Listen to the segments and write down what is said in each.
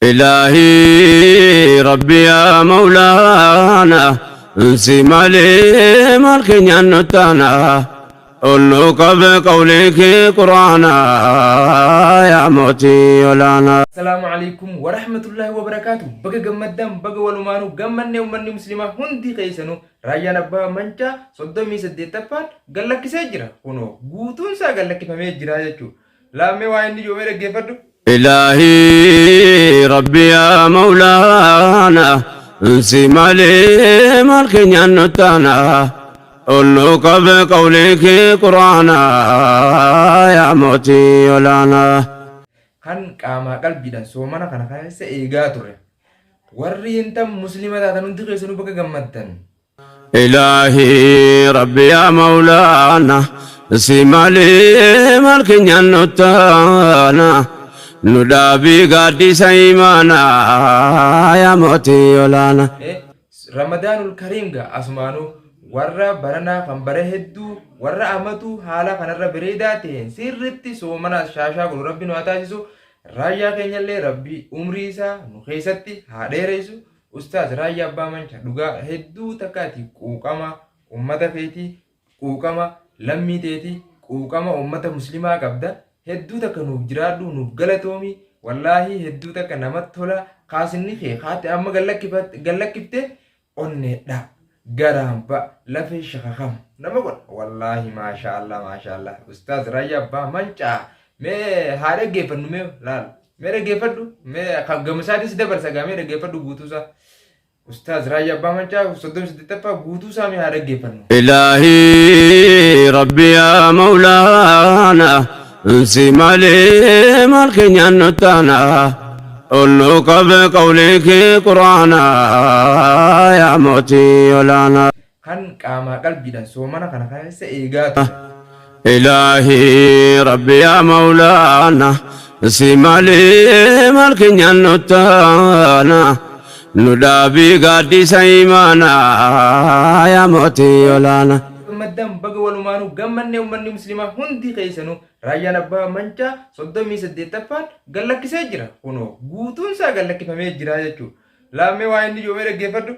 إلهي ربي يا مولانا si malee maal keenyaan nuttaana ol qabe qawlii kee quraana yaa mootii olaanaa. Assalaamu alaikum warahmatullahi wabarakaatu. Baga gammaddan, baga walumaanuu gammannee. Uummanni musliimaa hundi keessanuu, raayyaan abbaa mancaa 38ffaan gallakkisee jira. Kunoo guutuun isaa gallakkifamee jira jechuudha. Laammee waa inni joomee dhaggeeffadhu. إلهي ربي يا مولانا si malee maal keenyaan nuttaana ol qabe qawlii kee quraana yaa mootii olaanaa. Kan qaamaa qalbiidhaan soomana kana keessa eegaa ture. Warri hin tan muslima taatan hundi keessanuu baga gammaddan. إلهي ربي يا مولانا si malee maal keenyaan nuttaana nu dhaabii gaaddisa imaanaa yaa mootii olaanaa. Ramadaanul Kariim gaa asumaanuu warra baranaa kan bara hedduu warra amatu haala kanarra bareedaa ta'een sirritti soomana shaashaa godhu rabbi nu haa taasisu. Raayyaa keenyallee rabbi umrii isaa nu keessatti haa dheeressu. Ustaaz Raayyaa Abbaa Mancaa, dhugaa hedduu takkaati quuqama ummata keetii, quuqama lammii teetii, quuqama ummata muslimaa qabda. Hedduu takka nuuf jiraadhu, nuuf galatoomi. Wallaahi hedduu takka namatti tola. Kaasinni kee haati amma gallakkifte onneedha. Garaan ba lafee shakakam nama godha. Wallaahi maasha Allah, maasha Allah. Ustaaz Raayyaa Abbaa Mancaa, mee haa dhaggeeffannu, mee laal, mee dhaggeeffadhu, mee kan gamasaatis dabarsa gaa, mee dhaggeeffadhu guutuusaa. Ustaaz Raayyaa Abbaa Mancaa 38ffaa guutuusaa mee haa dhaggeeffannu. إلهي ربي يا مولانا si malee maal keenyaan nuttaana ol qabe qawlii kee quraana yaa mootii olaanaa. Kan qaamaa qalbiidhaan soomana kana keessa eegaa ture. إلهي ربي يا مولانا si malee maal keenyaan nuttaana nu dhaabii gaaddisa imaanaa yaa mootii olaanaa. Gammaddan, baga walumaanuu gammannee. Uummanni musliimaa hundi keessanuu, raayyaan abbaa mancaa 38ffaan gallakkisee jira. Kunoo guutuun isaa gallakkifamee jira jechuudha. Laammee waa inni joomee dhaggeeffadhu.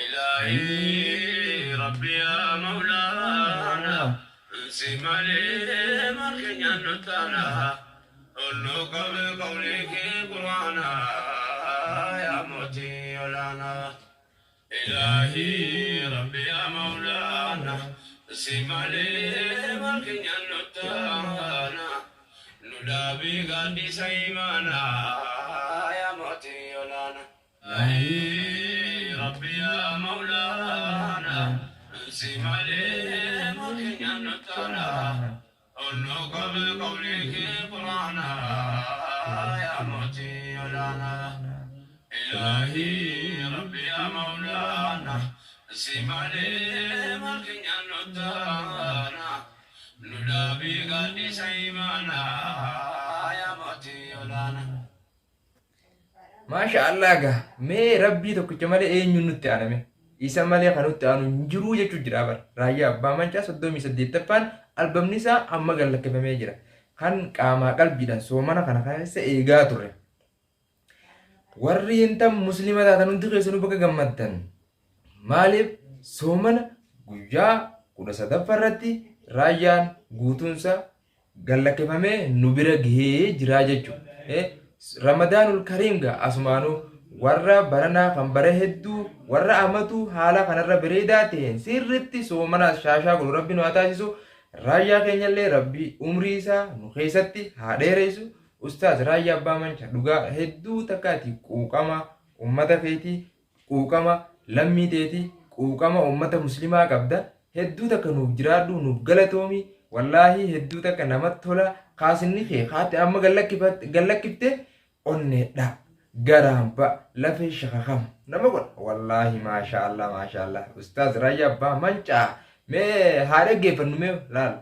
إلهي ربي يا مولانا si malee maal keenyaan nuttaana ol qabe qawlii kee quraana yaa mootii olaanaa. إلهي ربي يا مولانا si malee maal keenyaan nuttaana nu dhaabii gaaddisa imaanaa yaa mootii olaanaa. إلهي ربي يا مولانا si malee maal keenyaan nuttaana ol qabe qawlii kee quraana yaa mootii olaanaa. إلهي ربي يا مولانا si malee maal keenyaan nuttaana nu dhaabii gaaddisa imaanaa yaa mootii olaanaa. Maasha Allah gaa, mee rabbii tokkicha malee eenyuun nutti aaname? Isa malee kan nutti aanu hin jiruu jechuu jira bara. Raayyaa Abbaa Mancaa 38ffaan albamni isaa amma gallakkifamee jira. Kan qaamaa qalbiidhaan soomana kana keessa eegaa ture. Warri hin tan muslima taatan hundi keessanuu baga gammaddan. Maaliif, soomana guyyaa 13ffaa irratti raayyaan guutuunsa gallakkifamee nu bira gahee jira jechuudha. Ramadaanul Kariim gaa asumaanuu warra baranaa kan bara hedduu warra amatu haala kanarra bareedaa ta'een sirritti soomana shaashaa godhu rabbi nu haa taasisu. Raayyaa keenyallee rabbi umrii isaa nu keessatti haa dheeressu. Ustaaz Raayyaa Abbaa Mancaa, dhugaa hedduu takkaati quuqama ummata keetii, quuqama lammii teetii, quuqama ummata muslimaa qabda. Hedduu takka nuuf jiraadhu, nuuf galatoomi. Wallaahi hedduu takka namatti tola. Kaasinni kee haati amma gallakkifte onneedha. Garaan ba lafee shakakam nama godha. Wallaahi maasha Allah, maasha Allah. Ustaaz Raayyaa Abbaa Mancaa, mee haa dhaggeeffannu, mee laal.